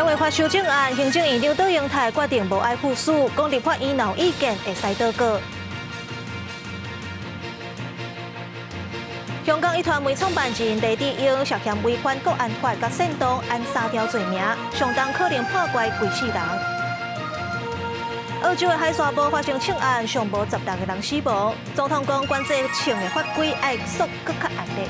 劃法修正案，行政院長卓榮泰決定無愛副署，講立法院若有意見會使倒閣。香港壹傳媒創辦人黎智英涉嫌違反國安法佮煽動，按三條罪名，上重可能判關規世人。澳洲的海沙埔發生槍案，上無16個人死亡。總統講管制槍的法規愛塑閣較嚴厲。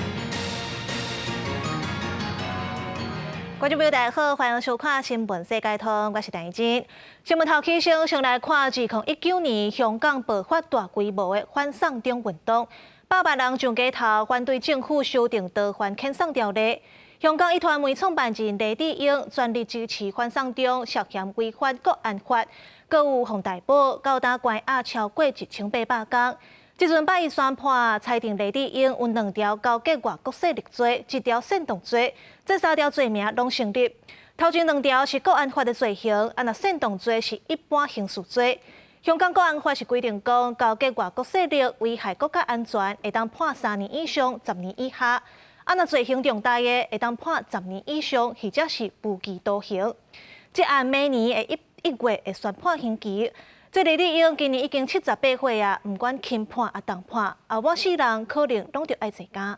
觀眾朋友大家好，歡迎收看《新聞世界通》，我是陳怡貞。新聞頭起先，先來看2019年香港爆發大規模的反送中運動，百萬人上街頭反對政府修訂逃犯遣送條例。香港壹傳媒創辦人黎智英全力支持反送中，涉嫌違反國安法，閣有予逮捕，到今關押超過1800工。這陣拜一宣判，裁定黎智英有兩條勾結外國勢力罪，一條煽動罪，這三條罪名攏成立。頭前兩條是國安法的罪行，啊若煽動罪是一般刑事罪。香港國安法是規定講，勾結外國勢力危害國家安全，會當判3年以上10年以下；啊若罪行重大的，會當判十年以上，或者是無期徒刑。這案明年的1月會宣判刑期。這黎智英今年已經78歲啊，毋管輕判抑重判，後半世人可能攏著愛坐監。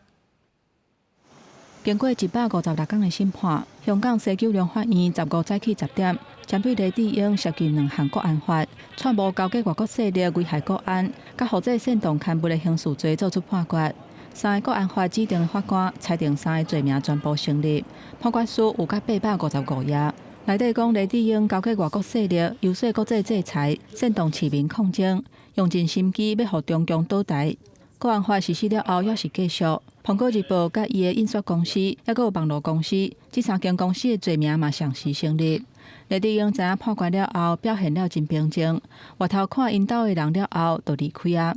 經過156工的審判，香港西九龍法院15早起10點，針對黎智英涉及兩項國安法，串謀勾結外國勢力危害國安，佮或者煽動刊物的刑事罪作出判決。三个國安法指定的法官裁定三个罪名全部成立，判決書有甲855頁。內底講黎智英勾結外國勢力，遊說國際制裁，煽動市民抗爭，用盡心機欲予中共倒台。國安法實施了後，猶是繼續。蘋果日報佮伊的印刷公司，猶閣有網路公司，這三間公司的罪名嘛同時成立。黎智英知影判決了後，表現了真平靜。外頭看𪜶兜的人了後，就離開啊。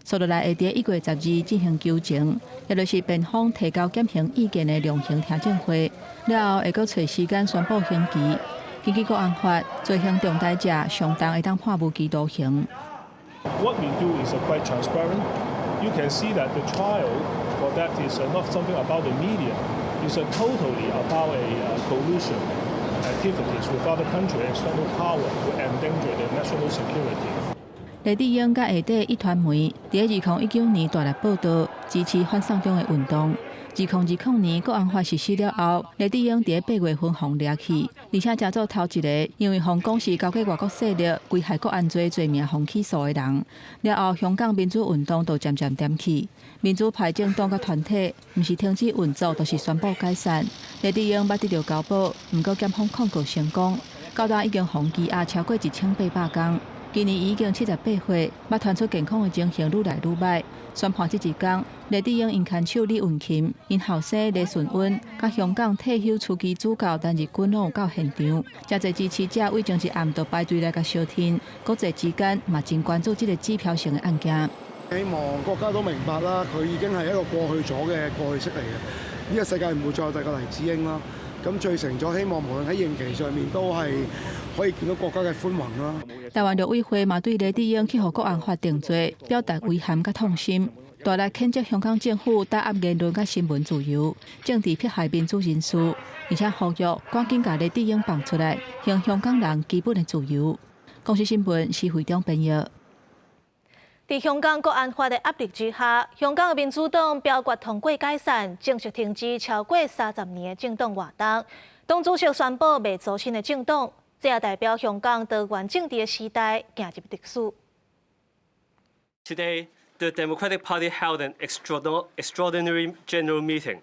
紲落來會佇1月12進行求情，也就是辯方提交減刑意見的量刑聽證會。了後會閣揣時間宣布刑期。根據國安法，罪行重大者上重會當判無期徒刑。 What we do is quite transparent. You can see that the trial for that is not something about the media. It's totally about a collusion activities with other country, external power to endanger the national security. 黎智英佮下底壹傳媒，佇2019年大力報導支持反送中的運動。2020年國安法實施了後，黎智英佇8月份予掠去，而且成做頭一个因為予講是勾結外國勢力危害國安罪罪名予起訴的人。了後，香港民主運動就漸漸點起，民主派政黨佮團體，毋是停止運作，就是宣布解散。黎智英捌得著交保，毋過檢方控告成功，到今已經予羈押超過1800工。今年已經78歲，捌傳出健康的情形愈來愈䆀。宣判這一工，黎智英𪜶牽手李雲琴、𪜶後生黎順恩，佮香港退休樞機主教陳日君攏有到現場。誠濟支持者對前一暗就排隊來共相挺，國際之間嘛真關注這个指標性的案件。希望國家都明白啦，佢已經係一個過去咗嘅過去式嚟嘅。呢個世界唔會再有第二個黎智英啦。咁最成咗，希望無論喺刑期上面都係可以見到國家嘅寬宏啦。台灣陸委會嘛對黎智英去予國安法定罪，表達遺憾佮痛心，大力譴責香港政府打壓言論佮新聞自由，政治迫害民主人士，而且呼籲趕緊共黎智英放出來，還香港人基本的自由。公視新聞施惠中編譯。佇香港國安法的壓力之下，香港的民主黨表決通過解散，正式停止超過30年的政黨活動。黨主席宣布袂組新的政黨，這也代表香港多元政治的時代行入歷史。 Today, the Democratic Party held an extraordinary general meeting,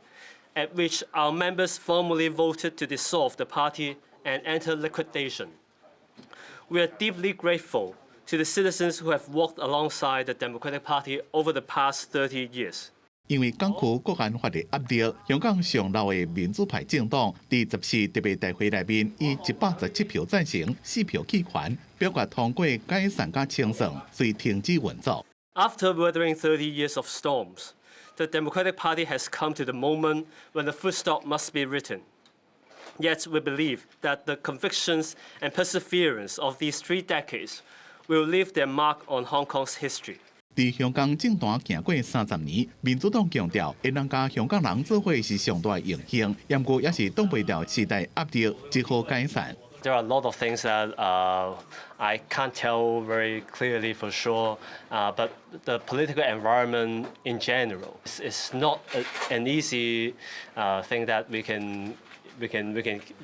at which our members formally voted to dissolve the party and enter liquidation. We are deeply grateful to the citizens who have walked alongside the Democratic Party over the past 30 years. 因為港區國安法的壓力，香港上老的民主派政黨佇14特別大會內面，以117票贊成、4票棄權，表決通過解散佮清算，遂停止運作。 After weathering 30 years of storms, the Democratic Party has come to the moment when the full stop must be written. Yet we believe that the convictions and perseverance of these 3 decades will leave their mark on Hong Kong's history. 佇佇香港政壇行過30年，民主黨強調，會當佮香港人做伙是上大榮幸，毋過也是擋袂牢時代壓力，只好解散。 There are a lot of things that I can't tell very clearly for sure, but the political environment in general is not an easy thing that we can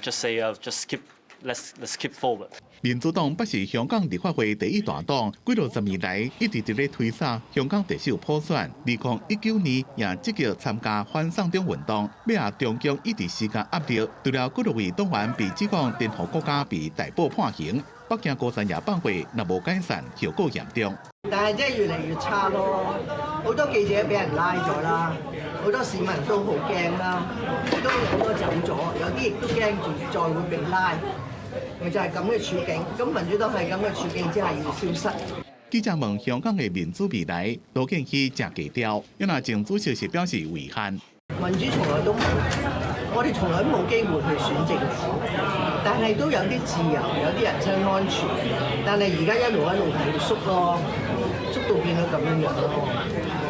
just say just keep let's keep forward. 民主黨不是香港立法會第一大黨，幾落十年來一直佇咧推捒香港特首普選。2019年也積極參加反送中運動，尾仔中共一直施加壓力，除了幾落位黨員被指控顛覆國家被逮捕判刑，北京高層也放話，若無解散，後果嚴重。但係真係越嚟越差咯，好多記者俾人拉咗啦，好多市民都好驚啦，都好多走咗，有啲亦都驚住再會被拉。咪就係咁嘅處境，咁民主黨係咁嘅處境之下要消失。記者問香港嘅民主未來，羅健熙誠低調，因為前主席是表示遺憾。民主從來都冇，我哋從來都冇機會去選政府，但係都有啲自由，有啲人身安全。但係而家一路一路係縮咯，縮到變到咁樣樣咯。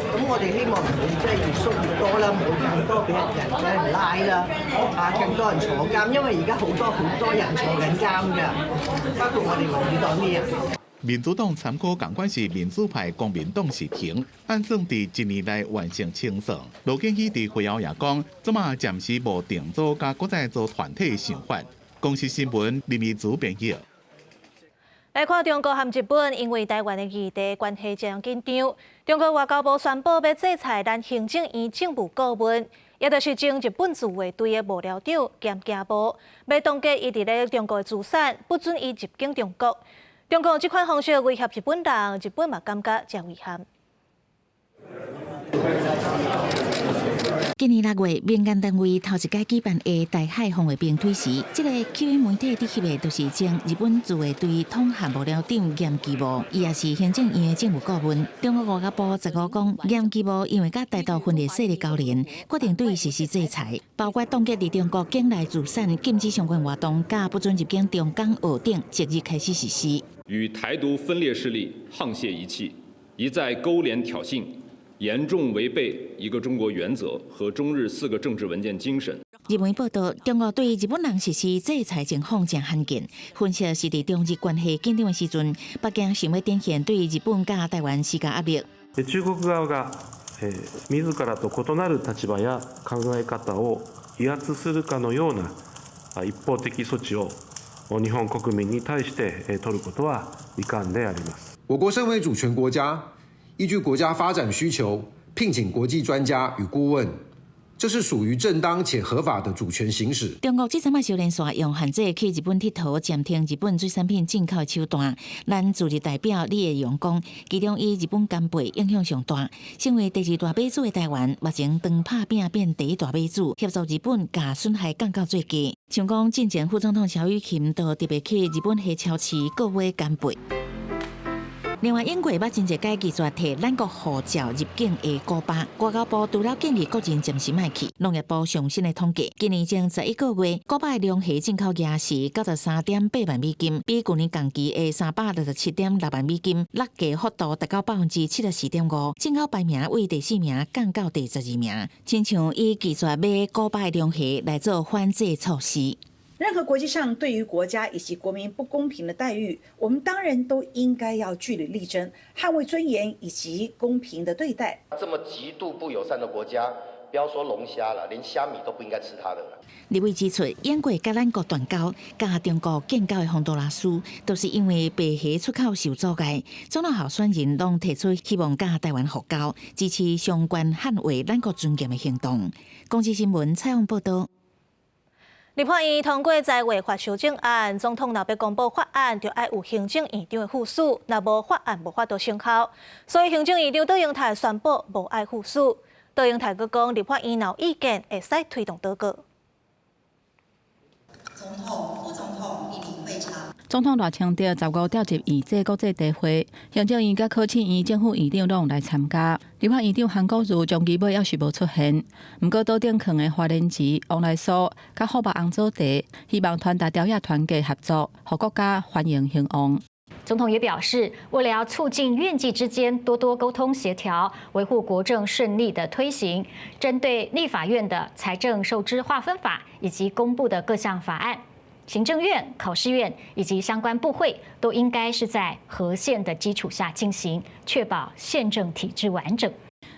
咁我哋希望唔會即係越縮越多啦，唔會更多俾人拉啦，啊更多人坐監，因為而家好多好多人坐緊監㗎，包括我哋民主黨啲人。民主黨參考仝款是民主派公民黨時程，按算佇一年內完成清算。羅健熙佇會後也講，這馬暫時無定組佮閣再組團體的想法。公視新聞林美祖編譯。來看中國和日本因為臺灣的議題關係誠緊張。中國外交部宣布欲制裁咱行政院政務顧問，也就是前日本自衛隊的幕僚長嚴家懋，欲凍結伊佇咧中國的資產，不准伊入境中國。中國這款方式威脅日本人，日本嘛感覺誠遺憾。今年6月，民間單位頭一擺舉辦的台海防衛兵隊時，這个吸引媒體佇翕的，就是前日本自衛隊統合幕僚長嚴其務，伊也是行政院的政務顧問。中國外交部15講，嚴其務因為佮台獨分裂勢力勾連，決定對伊實施制裁，包括凍結佇中國境內資產、禁止相關活動、佮不准入境中港澳等，即日開始實施。與台獨分裂勢力沆瀣一氣，一再勾連挑釁。嚴重違背一個中國原則和中日四個政治文件精神。日媒報道，中國對日本人實施制裁情況誠罕見。分析是佇中日關係緊張的時陣，北京想欲展現對日本佮台灣施加壓力。中國側が自らと異なる立場や考え方を威圧するかのような一方的措置を日本國民に対して取ることは遺憾であります。我國身為主權國家，依據國家發展需求，聘請國際專家與顧問，這是屬於正當且合法的主權行使。中國這陣仔小連續用限制去日本𨑨迌，暫停日本水產品進口的手段。咱駐日代表李義陽講，其中以日本干貝影響上大。身為第二大買主的臺灣，目前當拍拚變第一大買主，協助日本共損害降到最低。像講進前副總統蕭雨琴都特別去日本蝦超市購買干貝。另外，英國捌真濟擺拒絕提咱國護照入境的古巴，外交部除了建議國人暫時莫去。農業部上新的統計，今年前11個月，古巴的龍蝦進口額是93.8萬美金，比舊年同期的367.6萬美金，落價幅度達到74.5%，進口排名為第四名降到第12名，親像以拒絕買古巴的龍蝦來做反制措施。任何國際上對於國家以及國民不公平的待遇，我們當然都應該要據理力爭，捍衛尊嚴以及公平的對待。這麼極度不友善的國家，不要說龍蝦了，連蝦米都不應該吃它的了。立委指出，英國佮咱國斷交，佮中國建交的洪都拉斯，都是因為白蝦出口受阻礙。總統候選人攏提出希望佮台灣復交，支持相關捍衛咱國尊嚴的行動。公視新聞採訪報道。立法院通過在衛法修正案，總統若欲公布法案，就愛有行政院長的副署，若無法案無法度生效。所以行政院長卓榮泰宣布無愛副署。卓榮泰閣講，立法院若有意見，會使推動倒閣。總統、副總統蒞臨會場。總統賴清德15召集院際國際大會，行政院佮考試院正副院長攏來參加。立法院長韓國瑜終其尾猶是無出現，毋過桌頂囥的花蓮旗、旺來酥佮虎目紅棗茶，希望傳達朝野團結合作，予國家繁榮興旺。總統也表示，為了要促進院際之間多多溝通協調，維護國政順利的推行，針對立法院的財政收支劃分法以及公布的各項法案，行政院、考試院以及相關部會都應該是在合憲的基礎下進行，確保憲政體制完整。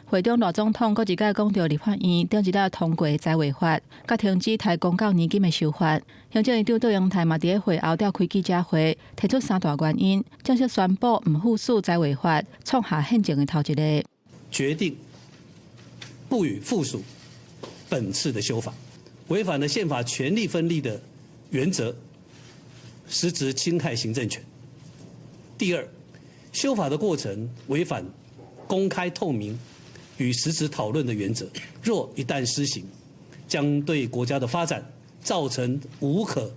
會中賴總統閣一擺講著立法院頂一禮通過財劃法，佮停止提公教年金的修法。行政院長卓榮泰嘛佇咧會後召開記者會，提出三大原因，正式宣布毋副署財劃法，創下憲政的頭一例。決定不予副署本次的修法，違反了憲法權力分立的原則，實質侵害行政權。第二，修法的過程違反公開透明與實質討論的原則，若一旦施行，將對國家的發展造成無可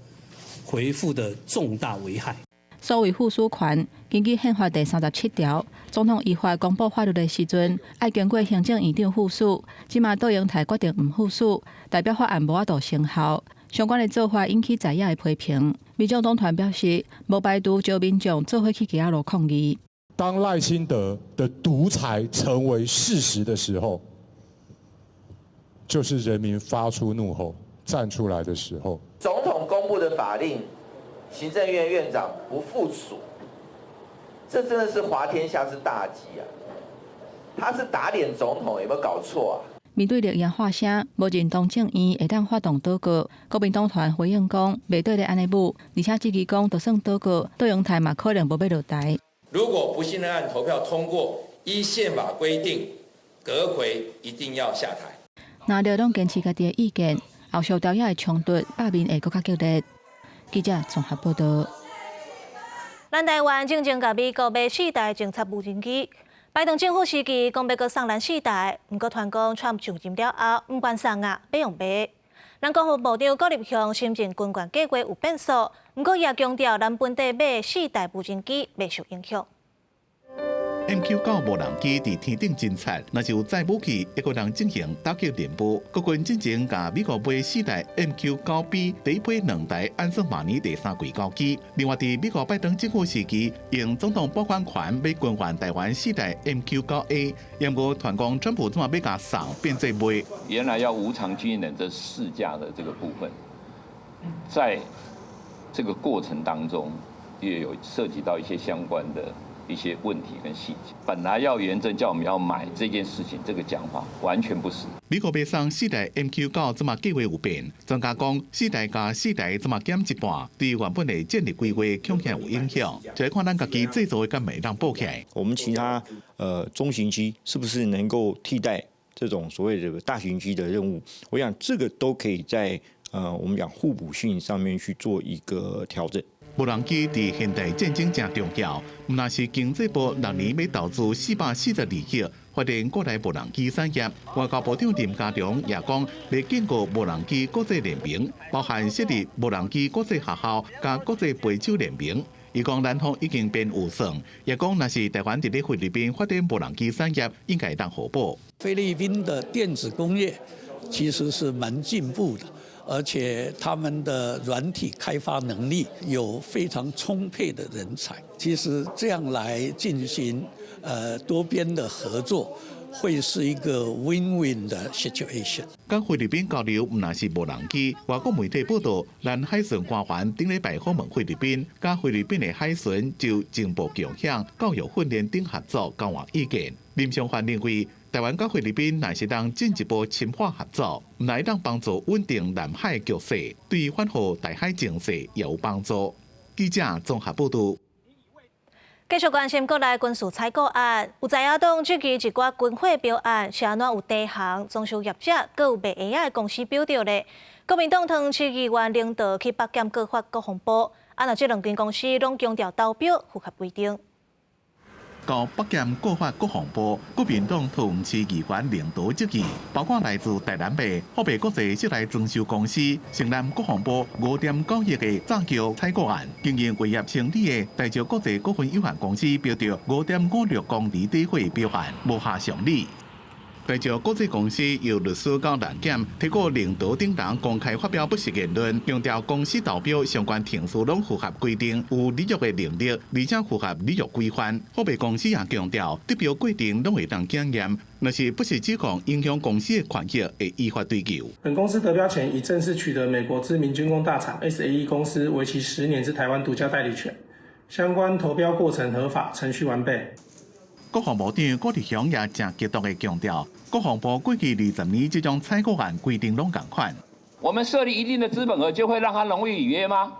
回復的重大危害。所謂副署權，根據憲法第37條，總統依法公布法律的時陣，愛經過行政院長副署。這馬卓榮泰決定毋副署，代表法案無法度生效。相關的做法引起在野的批評。民眾黨團表示，無排除召民眾做伙去街仔路抗議。當賴清德的獨裁成為事實的時候，就是人民發出怒吼、站出來的時候。總統公布的法令，行政院院長不副署，這真的是滑天下之大稽啊！他是打臉總統，有沒有搞錯啊？面對綠營喊聲，無認同政院會當發動倒閣，國民黨團回應講，袂對咧按呢舞，而且質疑講，就算倒閣，卓榮泰嘛可能無欲落台。如果不信任案投票通過，依憲法規定，閣揆一定要下台。藍綠攏堅持家己的意見，後續朝野的衝突，罷免會閣較激烈。記者綜合報道。咱台灣進前共美國買四台偵察無人機，拜登政府時期講欲閣送咱四台，毋過傳講川普上任了後，毋願送啊，欲用賣。咱國防部長郭立雄承認軍購計劃有變數，毋過也強調咱本地買四台無人機袂受影響。 MQ-9無人機佇天頂偵察，若是有載武器，會閣通進行打擊任務。國軍進前共美國買四台 MQ-9B，第一批兩台按算明年第三季交機。另外，佇美國拜登政府時期，用總統撥款權欲軍援台灣四台 MQ-9A，毋過傳講川普這馬欲共送變做賣。原來要無償軍演這四架的這個部分，在這個過程當中，也有涉及到一些相關的一些問題跟細節，本來要原則叫我們要買這件事情，這個講法完全不實。美國欲送四台 MQ-9，這馬計劃有變？專家講，四台加四台，這馬減一半，對原本的戰力規劃恐驚有影響。就看咱家己製造的敢會當補起來。我們其他中型機是不是能夠替代這種所謂的大型機的任務？我想這個都可以在我們講互補性上面去做一個調整。無人機佇現代戰爭誠重要，毋但是經濟部六年欲投資442億發展國內無人機產業。外交部長林佳龍也講，欲建構無人機國際聯盟，包含設立無人機國際學校佮國際飛手聯盟。伊講南方已經編預算，也講若是台灣佇咧菲律賓發展無人機產業，應該當互補。菲律賓的電子工業其實是蠻進步的。而且他們的軟體開發能力有非常充沛的人才，其實這樣來進行多邊的合作，會是一個 win-win 的 situation。佮菲律賓交流，毋但是無人機。外國媒體報道，咱海巡官員頂禮拜訪問菲律賓，佮菲律賓的海巡就情報共享、教育訓練等合作交換意見。林尚範認為，台灣佮菲律賓若是當進一步深化合作，毋但會當幫助穩定南海局勢，對緩和台海情勢也有幫助。記者綜合報道。繼續關心國內軍事採購案，有在野黨質疑一寡軍火標案是按怎有地行裝修業者，閣有賣鞋仔的公司標著咧。國民黨桃園市議員領導去北檢告發國防部，啊，若這兩間公司攏強調投標符合規定。到北檢告發國防部，國民黨桃園市議員領導質疑，包括來自台南的富美國際室內裝修公司，承攬國防部5.9億的炸橋採購案，經營違約清理的台石國際股份有限公司標著5.56公里底貨標案，無合常理。對照國際公司由律師佮人檢，提告領導等人公開發表不實言論，強調公司投標相關程序攏符合規定，有履約的能力，而且符合履約規範。貨幣公司也強調，得標過程攏會當檢驗，若是不實指控影響公司的權益，會依法追究。本公司得標前已正式取得美國知名軍工大廠 SAE 公司為期10年之台灣獨家代理權，相關投標過程合法，程序完備。國防部長郭立雄也誠激動的強調，國防部過去20年這種採購案規定攏仝款。我們設立一定的資本額，就會讓他容易履約嗎？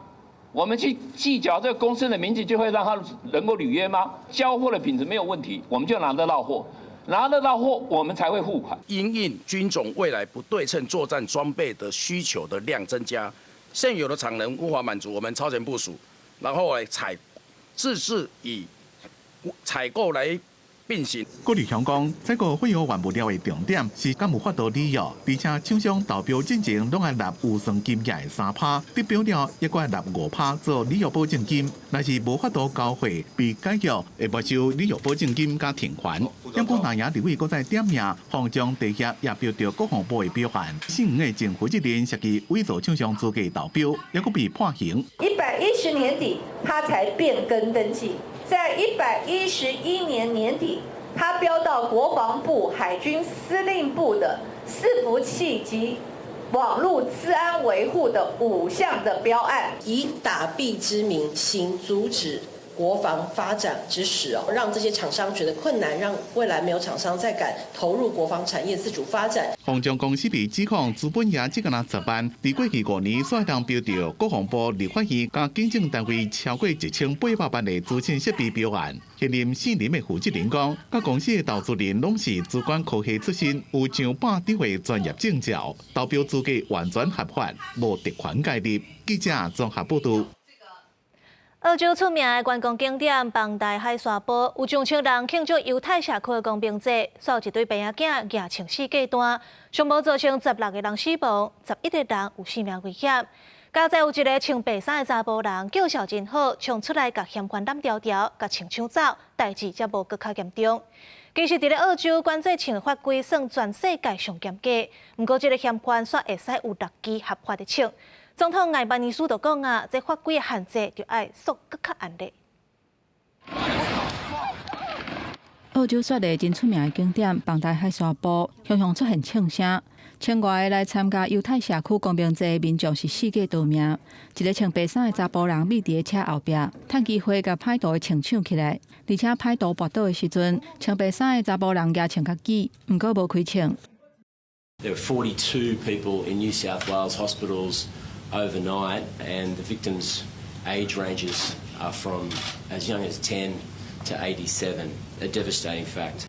我們去計較這個公司的名字，就會讓他能夠履約嗎？交貨的品質沒有問題，我們就拿得到貨，拿得到貨，我們才會付款。因應軍種未來不對稱作戰裝備的需求的量增加，現有的產能無法滿足，我們超前部署，然後來採自制以採購來並行。郭立雄講，這個貨物原物料的重點是敢有法度履約，而且廠商投標進前攏愛納預算金額的3趴，得標了猶閣愛納5趴做履約保證金。若是無法度交貨被解約，會沒收履約保證金佮停還。不過南亞立委閣再點名，黃將地協也標著國防部的標案，姓黃的前負責人涉及偽造廠商資格投標，猶閣被判刑。110年底，他才變更登記。在111年年底，他標到國防部海軍司令部的伺服器及網路資安維護的五項的標案，以打幣之名行阻止國防發展之實哦，讓這些廠商覺得困難，讓未來沒有廠商再敢投入國防產業自主發展。鴻將公司被指控資本額只干焦10萬，佇過去5年煞當標著國防部立法院佮警政單位超過1800萬的資訊設備標案。現任姓林的負責人講，佮公司的投資人攏是資管科系出身，有上百張的專業證照，投標資格完全合法，無特權介入。記者綜合報導。澳洲出名的觀光景點邦代海沙埔，有上千人慶祝猶太社區的光明節，煞有一對爸仔囝舉槍死過單，上無造成16個人死亡，11個人有性命危險。佳哉有一个穿白衫的查埔人，叫崨真好，衝出來共嫌犯攬牢牢，共槍搶走，代誌才無閣較嚴重。其實佇咧澳洲管制槍法規算全世界上嚴格，毋過這个嫌犯煞會使有六支合法的槍。總統艾班尼斯就講啊，這法規的限制就愛縮閣較嚴厲。澳洲雪梨真出名的景點邦代海沙埔，常常出現槍聲。千外個來參加猶太社區光明節的民眾是四界逃命。一个穿白衫的查埔人覕佇咧車後壁，趁機會共歹徒的槍搶起來。而且歹徒跋倒的時陣，穿白衫的查埔人舉槍較緊，毋過無開槍。 There were 42 people in New South Wales hospitals overnight, and the victims' age ranges are from as young as 10 to 87. A devastating fact.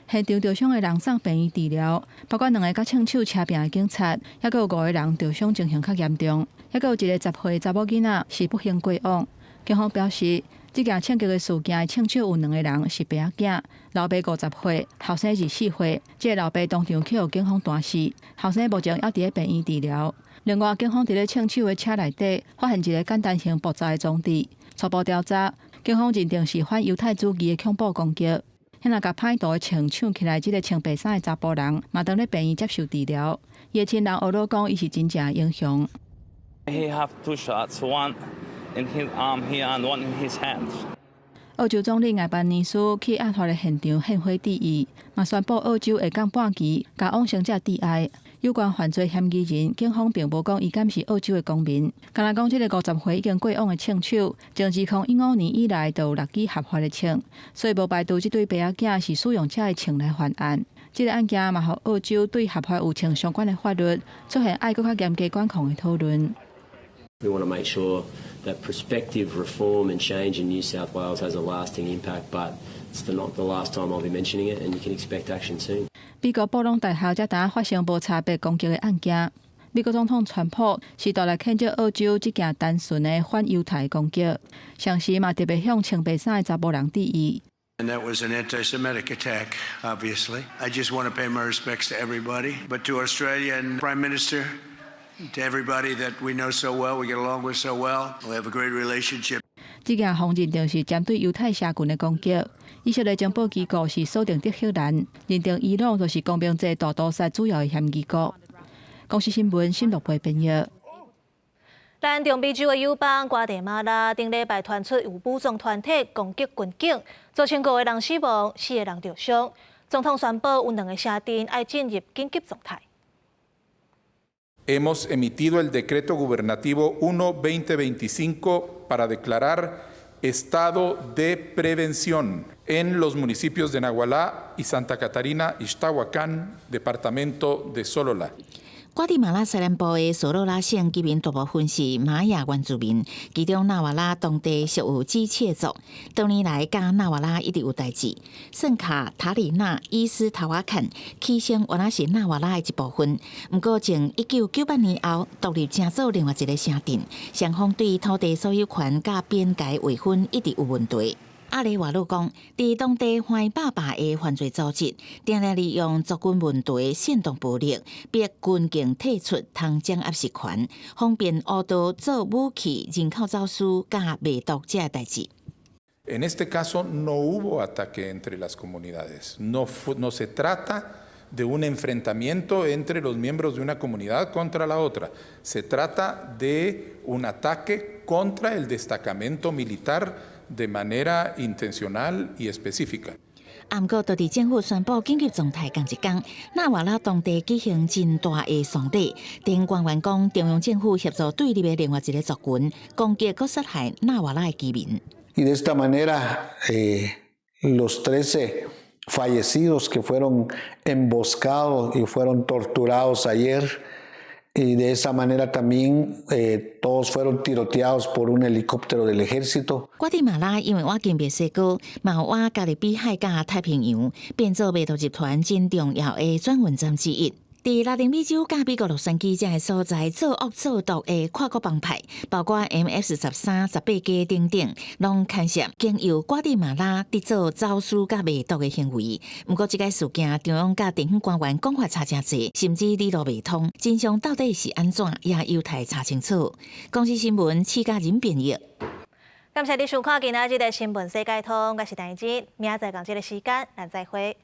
現場著傷的人送病院治療，包括兩个共槍手車拚的警察，猶閣有五個人著傷情形較嚴重，猶閣有一个10歲查某囡仔是不幸過往。警方表示，這件槍擊的事件的槍手有兩個人是爸仔囝，老爸50歲，後生24歲。這个老爸當場去予警方彈死，後生目前猶佇咧病院治療。另外，警方佇咧槍手的車內底發現一个簡單型爆炸的裝置，初步調查，警方認定是反猶太主義的恐怖攻擊。彼若共歹徒的槍搶起來，這个穿白衫的查埔人嘛當咧病院接受治療。伊的親人學老講，伊是真正的英雄。 He have two shots, one in his arm here and one in his hands. 澳洲總理艾班尼斯去案發的現場獻花致意，嘛宣布澳洲會降半旗，共往生者致哀。有關犯罪嫌疑人，警方並無講伊敢是澳洲的公民。敢若講這个50歲已經過往的槍手，從2015年以來就有六支合法的槍，所以無排除這對爸仔囝是使用這个槍來犯案。這个案件嘛，予澳洲對合法有槍相關的法律出現愛閣較嚴格管控的討論。 We want to make sure that prospective reform and change in New South Wales has a lasting impact, but it's not the last time I'll be mentioning it, and you can expect action soon. 美國布朗大學才拄發生無差別攻擊的案件，美國總統川普是大力譴責澳洲這件單純的反猶太攻擊，同時嘛特別向穿白衫的查埔人致意。 And that was an anti-Semitic attack, obviously. I just want to pay my respects to everybody, but to Australian Prime Minister, to everybody that we know so well, we get along with so well, we have a great relationship. 這件予認定是針對猶太社群的攻擊。以色列情報機構是鎖定德黑蘭，認定伊朗就是光明節大屠殺主要的嫌疑國。公視新聞新錄播編譯。咱中美洲的友邦瓜地馬拉頂禮拜傳出有武裝團體攻擊軍警，造成五個人死亡，四個人受傷。總統宣布有兩个城鎮愛進入緊急狀態。 Hemos emitido el decreto gubernativo 1-2025 para declarar estado de prevención en los municipios de Nahualá y Santa Catarina Ixtahuacán, departamento de Sololá. 瓜地馬拉西南部的索洛拉省居民大部分是瑪雅原住民，其中納瓦拉當地屬有基切族。多年來，佮納瓦拉一直有代誌。聖卡塔里納伊斯塔瓦坎起先原來是納瓦拉的一部分，毋過從1998年後獨立成做另外一个城鎮，雙方對土地所有權佮邊界劃分一直有問題。阿雷瓦洛講，佇當地橫霸霸的犯罪組織，定定利用族群問題煽動暴力，逼軍警退出，通掌握實權，方便烏道做武器、人口走私佮賣毒這代誌。 En este caso no hubo ataque entre las comunidades. No, no se trata de un enfrentamiento entre los miembros de una comunidad contra la otra. Se trata de un ataque contra el destacamento militar de manera intencional y específica. 毋過，當地政府宣布緊急狀態仝一工，納瓦拉當地舉行真大的喪禮。頂官員講，中央政府協助對立的另外一個族群攻擊閣殺害納瓦拉的居民。 Y de esta manera, los 13 fallecidos que fueron emboscados y fueron torturados ayer, y de esa manera también todos fueron tiroteados por un helicóptero del ejército。瓜地馬拉因為倚近墨西哥，嘛倚加勒比海佮太平洋，變做賣毒集團真重要的轉運站之一。佇拉丁美洲佮美國洛杉磯這个所在作惡作毒的跨國幫派，包括 MS 13、18家等等，攏牽涉經由瓜地馬拉佇做走私佮賣毒的行為。毋過，這个事件中央佮地方官員講法差誠濟，甚至理路袂通，真相到底是按怎，也有待查清楚。公視新聞，施嘉仁編譯。感謝你收看今仔日的新聞世界通，我是陳怡靜，明仔載仝這个時間，咱再會。